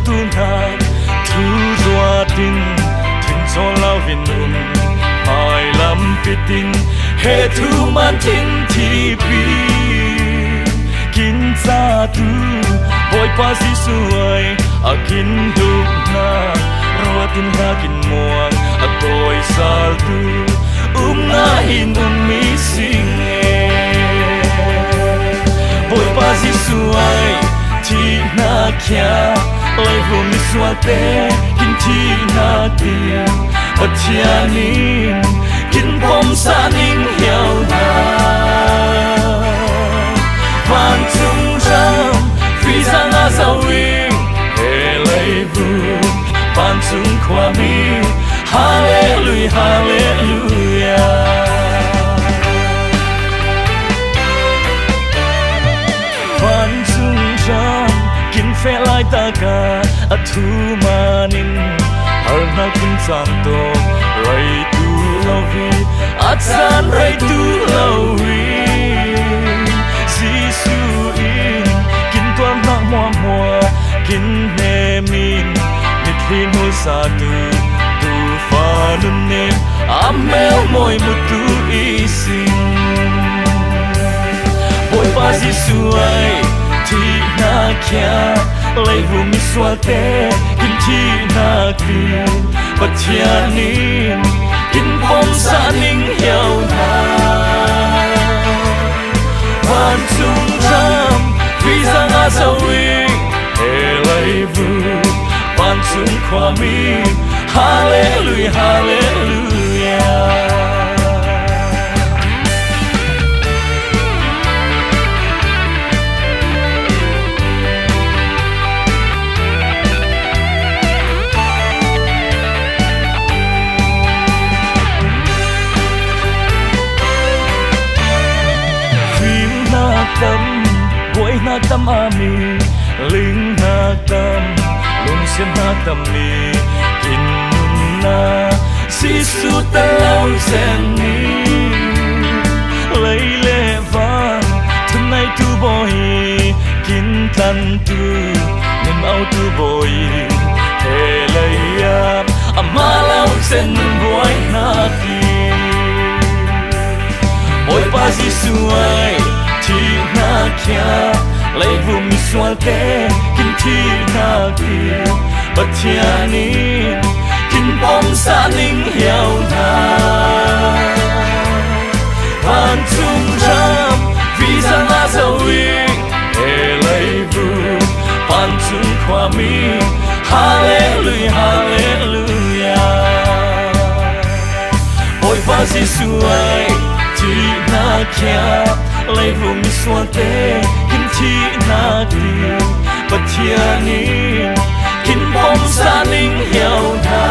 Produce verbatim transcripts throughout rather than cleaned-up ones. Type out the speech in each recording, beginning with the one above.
Tunak thu zuatin thin cawl loin um, hmailam pitin he thu man thin thipi kin catu Bawipa Jesu ai, a kin duhna ruatin hna kin muang a tawisaltu umna in um mi sing e. Bawipa Jesu ai, thihna khia leivum misualte kin thihnak ding Pathian in kin pomsa ning hiau hna. Vancung ram vizang a zoh in he leivum vancung khuami, Hallelujah, Hallelujah. Vancung ram kin feh laitak ah a thu manin harnak phun cang tawh rei tuh lo hi, a caan rei tuh lo hi. Jesu in kin tuarnak hmuahhmuah kin hnem in, mitthli hnulsatu tuufa nunnem a mel mawi mutu i sing. Bawipa Jesu ai, thihna khia leivum misualte kin thihnak ding Pathian in kin pomsa ning hiau hna. Vancung ram vizang a zoh in he leivum vancung khuami, Hallelujah, Hallelujah. Fimnak tam, buaihnak tam a mi, lingnak tam, lungsiatnak tam mi, kin nunna Jesu tan lo zen ni. Lei le van thun neitu bawi, kin tlantu nun autu bawi, he lei ah amah lo zen nun buaihnak ding. Bawipa Jesu ai, thihna khia leivum misualte kin thihnak ding Pathian in kin pomsa ning hiau hna. Vancung ram vizang a zoh in he leivum vancung khuami, Hallelujah, Hallelujah. Bawipa Jesu ai, thihna khia leivum misualte kin thihnak ding Pathian in kin pomsa ning hiau hna.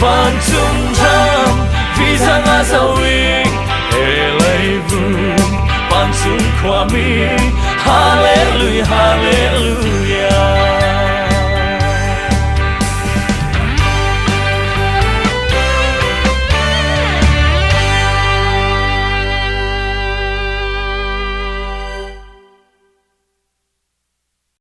Vancung ram vizang a zoh in he leivum vancung khuami, Hallelujah, Hallelujah.